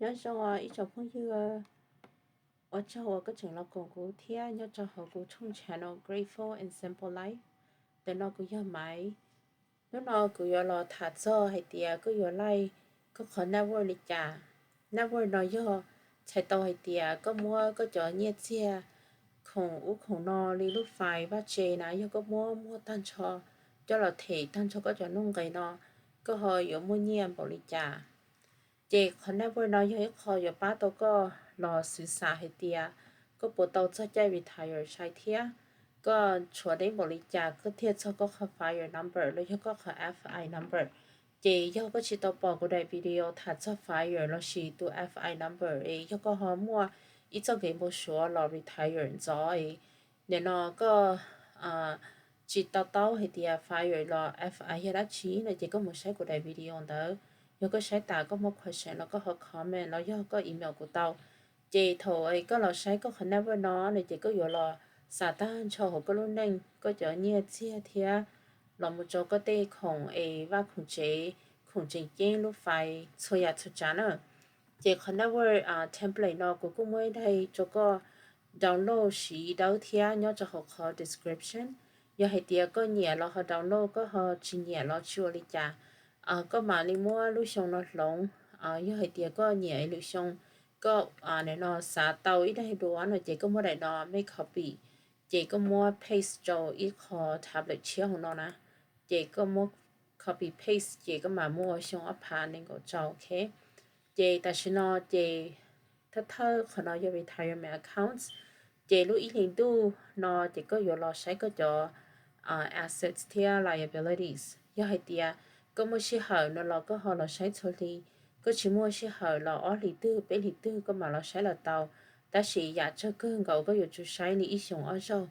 Nyob zoo ib tsoom phooj ywg, ua tsaug uas koj tseem los koom kuv thiab nyob rau hauv kuv tshooj channel Grateful and Simple Life. Ntawm no kuv yog Maiv. Hnub no kuv yuav los tham txog hais tias koj yuav laij koj qhov network li cas. Network no yog txhais tau hais tias koj muab koj cov nyiaj txiag khoom ub khoom no li lub fais vaj tse na, yog koj muab muag tag nrho coj los them tag nrho koj cov nuj nqis no, koj ho yuav muaj nyiaj npaum li cas. Ces qhov network no yog ib qho yuav pab tau koj los xwv xav hais tias koj puas tau txog caij retire sai thiab koj tshuav deb npaum li cas koj thiaj txog koj qhov fire number los yog koj qhov FI number. Ces yog koj tsis tau pom kuv daim video tham txog fire lossis tus FI number es yog koj ho muaj ib txoj kev npau suav los retire ntxov es nim no koj tsis to taub hais tias fire los FI yog dab tsi no ces koj mus saib kuv daim video ntawd. Yog koj saib tas koj muaj question los koj ho comment los yog koj email kuv tau. Ces thaum koj los saib koj qhov network no no ces koj yuav los xav tag nrho hauv koj lub neej, koj cov nyiaj txiag thiab los mus rau koj tej khoom es vaj khoom tsev, khoom tseem ceeb, lub fais, txhua yam txhua tsav na. Ces qhov network template no kuv kuj muab ib daim rau koj download siv dawb thiab nyob rau hauv qhov description. Yog hais tias koj nyiam los ho download, koj ho tsis nyiam los tsis ua li cas. Koj mam li muab lub xyoo no hloov. Yog hais tias koj nyiam lwm xyoo, koj nim no xav tau ib daim dua no ces koj muab daim no make copy, ces koj muab paste rau ib qho tablet tshiab hauv no na, ces koj muab copy paste ces koj mam muab ua xyoo ob phav nees nkaum rau, ok. Ces tam sim no ces thawj thawj qhov no yog retirement accounts. Ces lub ib hlis ntuj no ces koj yuav los saib koj cov assets thiab liabilities. Yog hais tias koj muaj sij hawm no los koj ho los saib txhua hli, koj tsis muaj sij hawm los ob hlis twg peb hlis twg koj mam los saib los tau. Tab sis yam tsawg kawg nkaus koj yuav tsum saib li ib xyoos ob zaug,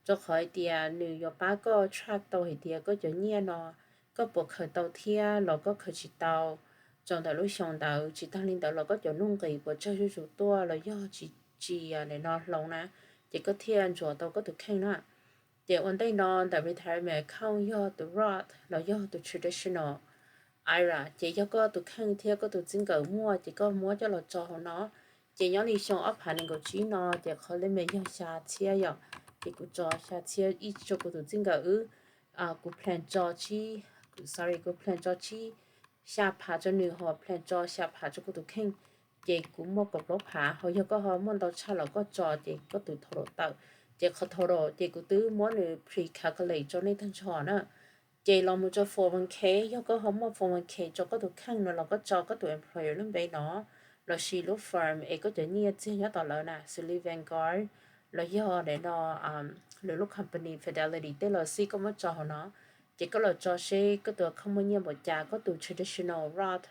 rau qhov hais tias nws yuav pab koj track tau hais tias koj cov nyiaj no koj puas khaws tau thiab los koj khaws tsis tau rau ntawm lub xyoo ntawd. Tsis tag li ntawd los koj cov nuj nqis puas tsawg zuj zus tuaj los yog tsis, tsis nim no hloov na, ces koj thiaj ntsuas tau koj tus kheej na. Ces ua ntej no ntawm retirement account yog tus Roth los yog tus traditional ira, ces yog koj tus kheej thiab koj tus txij nkawm muaj ces koj muab coj los tso hauv no. Ces nyob li xyoo ob phav nees nkaum tsib no ces qhov limit yog xya txhiab yom, ces kuv tso xya txhiab ib rau kuv tus txij nkawm wb. Kuv plan tso tsib, sorry, kuv plan tso tsib, xya phav rau nws ho plan tso xya phav rau kuv tus kheej, ces kuv muaj kaum plaub phav. Ho yog koj ho muaj ntau tshaj los koj tso ces koj tus total tawm. Ces qhov total ces kuv twb muab nws pre-calculate rau nej tag nrho na. Ces los mus rau four one k, yog koj ho muaj four one k rau koj tus kheej no los koj tso koj tus employer lub npe no, lossis lub firm es koj cov nyiaj txiag nyob tom lawv na, xws li Vanguard los yog nim no lwm lub company Fidelity tej los xij koj muab tso hauv no. Ces koj los tso seb koj tus account muaj nyiaj npaum cas, koj tus traditional Roth,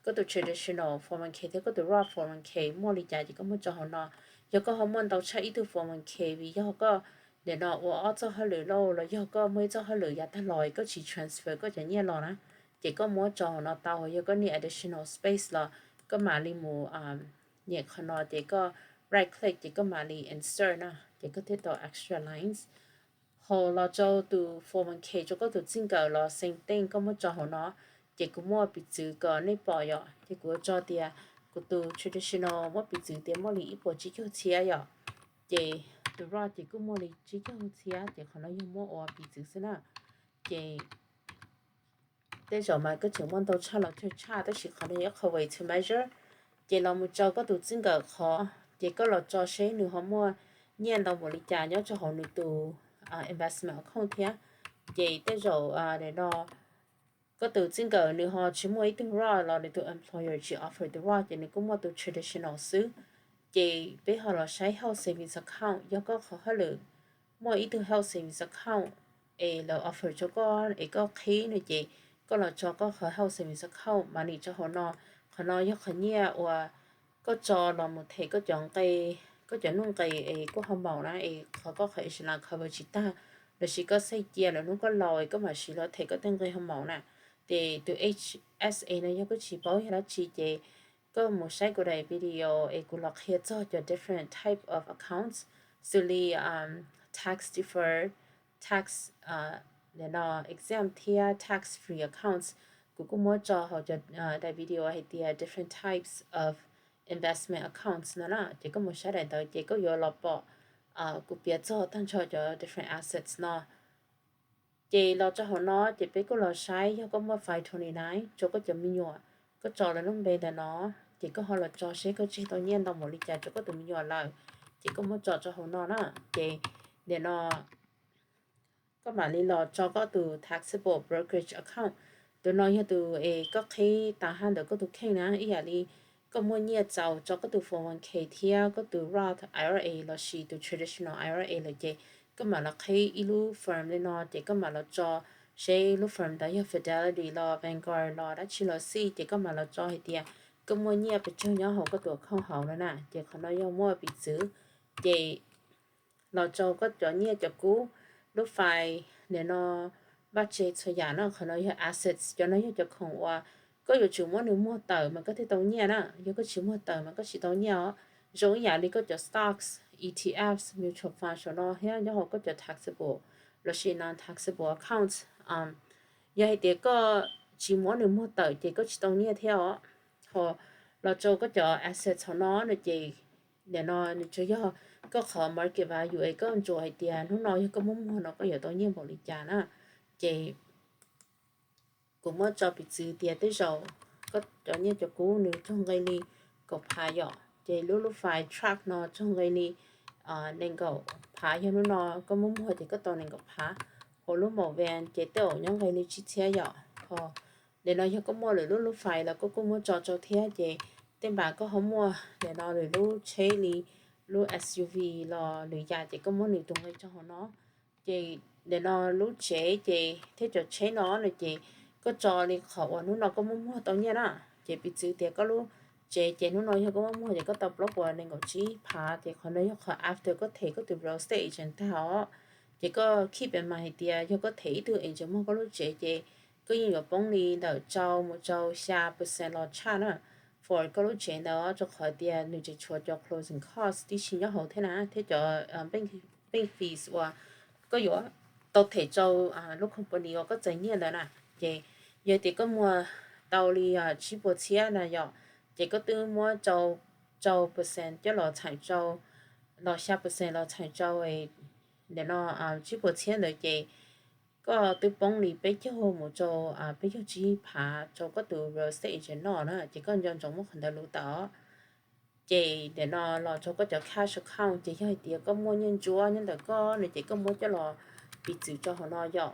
koj tus traditional four one k thiab koj tus Roth four one k muaj li cas ces koj muab tso hauv no. Yog koj ho muaj ntau tshaj ib tug four one k vim yog koj nim no ua ob txoj hauj lwm lauj los yog koj muaj ib txoj hauj lwm yav tag los koj tsis transfer koj cov nyiaj los na, ces koj muab tso hauv no tau. Yog koj need additional space los koj mam li mus nyem qhov no ces koj right click ces koj mam li insert na, ces koj thiaj tau extra lines. Ho los rau tus four one k rau koj tus txij nkawm los same thing, koj muab tso hauv no. Ces kuv muaj piv txwv kom nej pom yom, ces kuv tso tias kuv tus traditional muab piv txwv tias muaj li ib puas tsib caug txhiab yom, ces tus Roth ces kuj muaj li tsib caug txhiab, ces qhov no yog muab ua piv txwv xwb na. Ces tej zaum mas koj tseem muaj ntau tshaj los tsawg tshaj, tab sis qhov no yog ib qho way to measure. Ces los mus rau koj tus txij nkawm qhov, ces koj los tso seb nws ho muaj nyiaj ntau npaum li cas nyob rau hauv nws tus investment account thiab. Ces tej zaum nim no koj tus txij nkawm nws ho tsis muaj ib tug Roth los nws tus employer tsis offer tus Roth ces nws kuj muaj tus traditional xwb. Ces peb ho los saib health savings account, yog koj qhov hauj lwm muaj ib tug health savings account es lawv offer rau koj es koj qhib no ces koj los tso koj qhov health savings account money rau hauv no. Qhov no yog qhov nyiaj uas koj tso los mus them koj cov nqe, koj cov nuj nqis es koj ho maum na, es qhov koj qhov insurance cover tsis tag, lossis koj xej cia lawm hnub koj laus es koj mam siv los them koj tej nqe ho maum na. Ces tus H S A no yog koj tsis paub yog dab tsi ces koj mus saib kuv daim video es kuv los qhia txog cov different type of accounts, xws li tax defer, tax no exempt thiab tax free accounts. Kuv kuj muab tso hauv cov daim video hais tias different types of investment accounts no na, ces koj mus saib daim ntawd ces koj yuav los pom kuv piav txog tag nrho cov different assets no. Ces los rau hauv no ces peb kuj los saib, yog koj muaj five twenty-nine rau koj cov me nyuam, koj tso lawv lub npe ntawm no, ces koj ho los tso seb koj tseg tau nyiaj ntau npaum li cas rau koj tus me nyuam lawm, ces koj muab tso rau hauv no na. Ces nim no koj mam li los tso koj tus taxable brokerage account. Tus no yog tus es koj qhib tas haj ntawm koj tus kheej na, ib yam li koj muaj nyiaj txaus rau koj tus four oh one k thiab koj tus Roth I R A lossis tus traditional I R A lawm ces koj mam los qhib ib lub firm li no, ces koj mam los tso seb lub firm ntawd yog Fidelity los Vanguard los dab tsi los xij, ces koj mam los tso hais tias koj muaj nyiaj pes tsawg nyob hauv koj tus account hauv no na. Ces qhov no yog muaj piv txwv, ces los rau koj cov nyiaj cov kub, lub file nim no, vaj tse txhua yam no, qhov no yog assets, cov no yog cov khoom uas koj yuav tsum muab nws muag tawm mas koj thiaj tau nyiaj na, yog koj tsis muag tawm mas koj tsis tau nyiaj os. Zoo ib yam li koj cov stocks, E T Fs, mutual funds saum no thiab nyob hauv koj cov taxable lossis non-taxable accounts. Yog hais tias koj tsis muab nws muag tawm ces koj tsis tau nyiaj thiab os. Ho los rau koj cov assets hauv no no ces nim no nws tsuas yog koj qhov market value es koj ntsuas hais tias hnub no yog koj muab muag no koj yuav tau nyiaj npaum li cas na. Ces kuv muab tso piv txwv tias tej zaum koj cov nyiaj cov kub nws raug nqi li kaum phav yom, ces lub lub file track no raug nqi li nees nkaum phav, yog hnub no koj muab muag ces koj tau nees nkaum phav. Ho lub maum van ces tej zaum nyob nqi li tsib txhiab yom. Ho nim no yog koj muaj lwm lub lub file los koj kuj muab tso rau thiab, ces tej npam koj ho muaj nim no lwm lub tsheb li lub S U V los lwm yam ces koj muab nws tus nqi rau hauv no. Ces nim no lub tsev ces thiab cov tsheb no no ces koj tso li qhov uas hnub no koj muab muag tau nyiaj na. Ces piv txwv tias koj lub tsev ces hnub no yog koj muab muag ces koj tau plaub puas nees nkaum tsib phav, ces qhov no yog qhov after koj them koj tus real estate agent tag os. Ces koj keep in mind hais tias yog koj them ib tug agent muag koj lub tsev ces koj yeej yuav poob li ntawm rau mus rau xya percent los tshaj na for koj lub tsev ntawd, rau qhov tias nws tseem tshuav cov closing cost tib si nyob hauv thiab na, thiab cov bank fees uas koj yuav tau them rau lub company uas koj txais nyiaj ntawd na. Ces yog tias koj muag tau li tsib puas txhiab na yom, ces koj twb muab rau percent coj los txheem rau, los xya percent los txheem rau nim no tsib puas txhiab ntawd ces koj twb poob li peb caug mus rau peb caug tsib phav rau koj tus real estate agent noj na, ces koj nco ntsoov muab qhov ntawd luv tawm. Ces nim no los rau koj cov cash account ces yog hais tias koj muaj nyiaj ntsuab nyob ntawm koj no ces koj muab coj los piv txwv rau hauv no yom.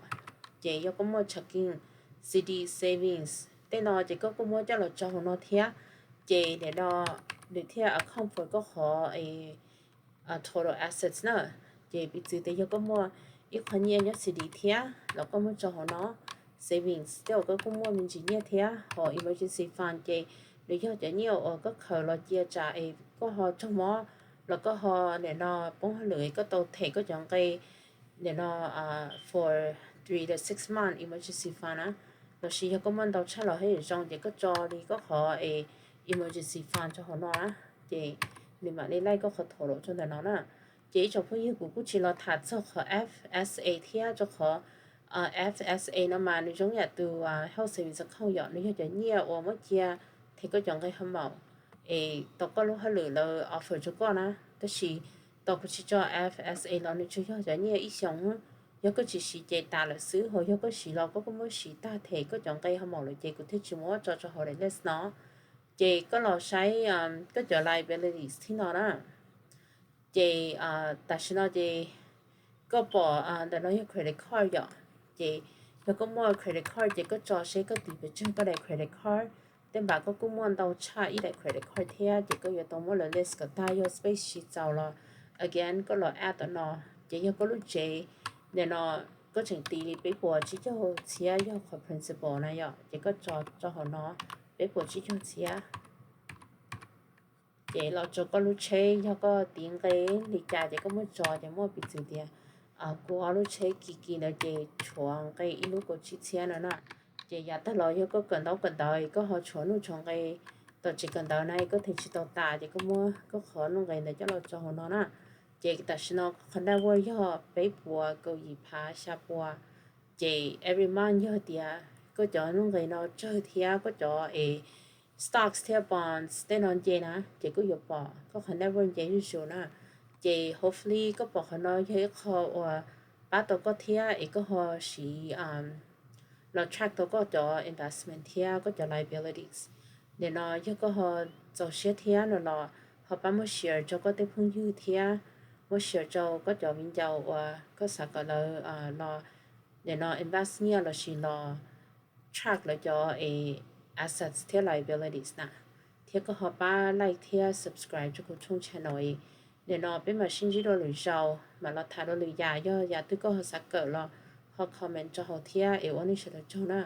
Ces yog koj muaj checking, C D, savings tej no ces koj kuj muab coj los rau hauv no thiab. Ces nim no nws thiaj account for koj qhov total assets na. Ces piv txwv tias yog koj muaj ib qho nyiaj nyob C D thiab los koj muab rau hauv no. Savings tej zaum koj kuj muaj me ntsis nyiaj thiab. Ho emergency fund ces nws yog cov nyiaj uas koj khaws los cia tsam es koj ho raug mob los koj ho nim no poob hauj lwm es koj tau them koj cov nqi nim no for three to six month emergency fund na. Lossis yog koj muaj ntau tshaj los haj yam zoo ces koj tso li koj qhov es emergency fund rau hauv no na. Ces nws mam li laij koj qhov total rau ntawm no na. Ces ib tsoom phooj ywg, kuv kuj tsis los tham txog qhov F S A thiab, rau qhov F S A no mas nws zoo yam tus health savings account yom, nws yog cov nyiaj uas muab cia them koj cov nqi hao maum es tau koj lub hauj lwm lawv offer rau koj na. Tab sis tos kuv tsis tso F S A los nws tsuas yog cov nyiaj ib xyoos, yog koj tsis siv ces tas lawm xwb, ho yog koj siv los koj kuj muab siv tag them koj cov nqi hao maum lawm ces kuv thiaj tsis muab tso rau hauv daim list no. Ces koj los saib koj cov liabilities thib no na. Ces tam sim no ces koj pom ntawm no yog credit card yom. Ces yog koj muaj credit card ces koj tso seb koj tiv pes tsawg koj daim credit card. Tej npam koj kuj muaj ntau tshaj ib daim credit card thiab ces koj yuav tau muab lawv list kom tag, yog space tsis txaus los again koj los add tom no. Ces yog koj lub tsev nim no koj tseem tiv li peb puas tsib caug txhiab yog qhov principal na yom, ces koj tso rau hauv no peb puas tsib caug txhiab. Ces los rau koj lub tsheb, yog koj tiv nqi li cas ces koj muab tso ces muaj piv txwv tias kuv ob lub tsheb Kiwi ntawd ces tshuav nqi ib lub kaum tsib txhiab no na. Ces yav tag los yog koj kawm ntaub kawm ntawv koj ho tshuav nuj tshuav nqi tom tsev kawm ntawv na, koj them tsis tau tas ces koj muab koj qhov nuj nqi ntawd coj los tso hauv no na. Ces tam sim no qhov net worth yog peb puas kaum yim phav xya puas. Ces every month yog tias koj cov nuj nqis no tsawg thiab koj cov es stocks thiab bonds tej no nce na, ces koj yuav pom koj qhov net worth nce zuj zus na. Ces hopefully koj pom qhov no yog ib qho uas pab tau koj thiab es koj ho siv los track tau koj cov investment thiab koj cov liabilities. Nim no yog koj ho txaus siab thiab no los ho pab muab share rau koj tej phooj ywg thiab muab share rau koj cov viv ncaus uas koj xav kom lawv los nim no invest nyiaj lossis los track lawv cov es assets thiab liabilities na. Thiab koj ho pab like thiab subscribe rau kuv channel es nim no peb mam sib ntsib dua lwm zaus mam los tham dua lwm yam, yog yam twg koj ho xav kawm los ho comment rau hauv thiab es ua nej sawv daws tsaug na.